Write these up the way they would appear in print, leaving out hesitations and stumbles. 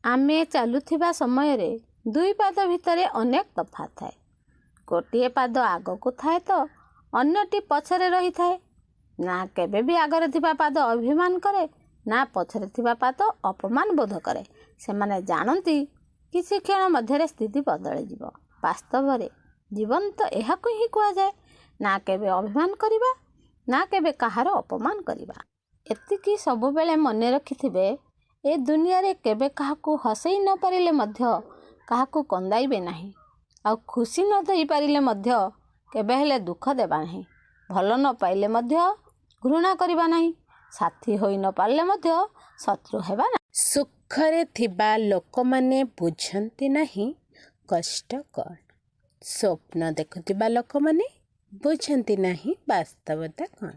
ଆମେ ଚାଲୁଥିବା ସମୟରେ ଦୁଇ ପାଦ ଭିତରେ ଅନେକ ତଫାତ୍ ଥାଏ। ଗୋଟିଏ ପାଦ ଆଗକୁ ଥାଏ ତ ଅନ୍ୟଟି ପଛରେ ରହିଥାଏ। ନା କେବେ ବି ଆଗରେ ଥିବା ପାଦ ଅଭିମାନ କରେ, ନା ପଛରେ ଥିବା ପାଦ ଅପମାନ ବୋଧ କରେ। ସେମାନେ ଜାଣନ୍ତି, କିଛି କ୍ଷଣ ମଧ୍ୟରେ ସ୍ଥିତି ବଦଳିଯିବ। ବାସ୍ତବରେ ଜୀବନ୍ତ ଏହାକୁ ହିଁ କୁହାଯାଏ, ନା କେବେ ଅଭିମାନ କରିବା, ନା କେବେ କାହାର ଅପମାନ କରିବା। ଏତିକି ସବୁବେଳେ ମନେ ରଖିଥିବେ, ଏ ଦୁନିଆରେ କେବେ କାହାକୁ ହସେଇ ନ ପାରିଲେ ମଧ୍ୟ କାହାକୁ କନ୍ଦାଇବେ ନାହିଁ, ଆଉ ଖୁସି ନ ଦେଇପାରିଲେ ମଧ୍ୟ କେବେ ହେଲେ ଦୁଃଖ ଦେବା ନାହିଁ, ଭଲ ନ ପାଇଲେ ମଧ୍ୟ ଘୃଣା କରିବା ନାହିଁ, ସାଥୀ ହୋଇ ନ ପାରିଲେ ମଧ୍ୟ ଶତ୍ରୁ ହେବା ନାହିଁ। ସୁଖରେ ଥିବା ଲୋକମାନେ ବୁଝନ୍ତି ନାହିଁ କଷ୍ଟ କ'ଣ। ସ୍ୱପ୍ନ ଦେଖୁଥିବା ଲୋକମାନେ ବୁଝନ୍ତି ନାହିଁ ବାସ୍ତବତା କ'ଣ।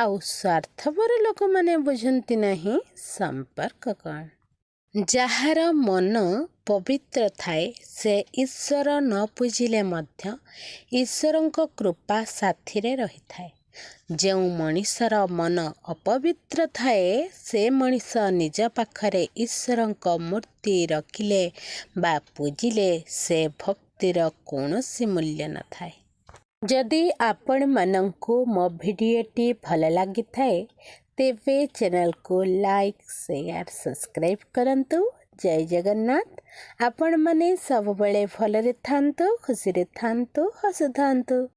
ଆଉ ସ୍ୱାର୍ଥପର ଲୋକମାନେ ବୁଝନ୍ତି ନାହିଁ ସମ୍ପର୍କ କ'ଣ। ଯାହାର ମନ ପବିତ୍ର ଥାଏ, ସେ ଈଶ୍ୱର ନ ପୂଜିଲେ ମଧ୍ୟ ଈଶ୍ୱରଙ୍କ କୃପା ସାଥିରେ ରହିଥାଏ। ଯେଉଁ ମଣିଷର ମନ ଅପବିତ୍ର ଥାଏ, ସେ ମଣିଷ ନିଜ ପାଖରେ ଈଶ୍ୱରଙ୍କ ମୂର୍ତ୍ତି ରଖିଲେ ବା ପୂଜିଲେ ସେ ଭକ୍ତିର କୌଣସି ମୂଲ୍ୟ ନଥାଏ। ଯଦି ଆପଣମାନଙ୍କୁ ମୋ ଭିଡ଼ିଓଟି ଭଲ ଲାଗିଥାଏ, ତେବେ ଚ୍ୟାନେଲକୁ ଲାଇକ୍, ସେୟାର, ସବସ୍କ୍ରାଇବ୍ କରନ୍ତୁ। ଜୟ ଜଗନ୍ନାଥ। ଆପଣମାନେ ସବୁବେଳେ ଭଲରେ ଥାନ୍ତୁ, ଖୁସିରେ ଥାନ୍ତୁ, ହସୁଥାନ୍ତୁ।